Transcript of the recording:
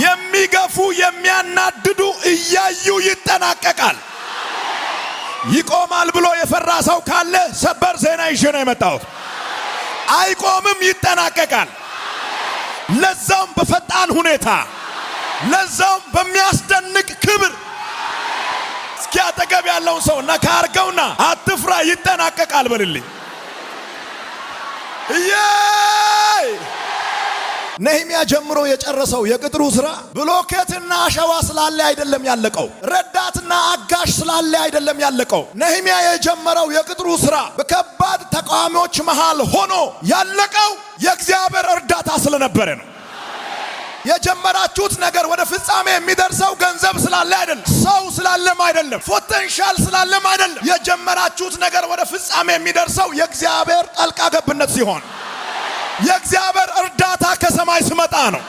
የሚገፉ የሚያናድዱ እያዩ ይጠናቀቃል። ይቆማል ብሎ የፈራ ሰው ካለ ሰበር ዜና ይዤ ነው የመጣሁት። አይቆምም፣ ይጠናቀቃል። ለዛውም በፈጣን ሁኔታ፣ ለዛውም በሚያስደንቅ ክብር። እስኪ አጠገብ ያለውን ሰው ነካ አርገውና አትፍራ፣ ይጠናቀቃል በልልኝ። እየይ ነህምያ ጀምሮ የጨረሰው የቅጥሩ ስራ ብሎኬትና አሸዋ ስላለ አይደለም ያለቀው። ረዳትና አጋዥ ስላለ አይደለም ያለቀው። ነህምያ የጀመረው የቅጥሩ ስራ በከባድ ተቃዋሚዎች መሃል ሆኖ ያለቀው የእግዚአብሔር እርዳታ ስለነበረ ነው። የጀመራችሁት ነገር ወደ ፍጻሜ የሚደርሰው ገንዘብ ስላለ አይደለም፣ ሰው ስላለም አይደለም፣ potential ስላለም አይደለም። የጀመራችሁት ነገር ወደ ፍጻሜ የሚደርሰው የእግዚአብሔር ጣልቃ ገብነት ሲሆን፣ የእግዚአብሔር እርዳታ ከሰማይ ሲመጣ ነው።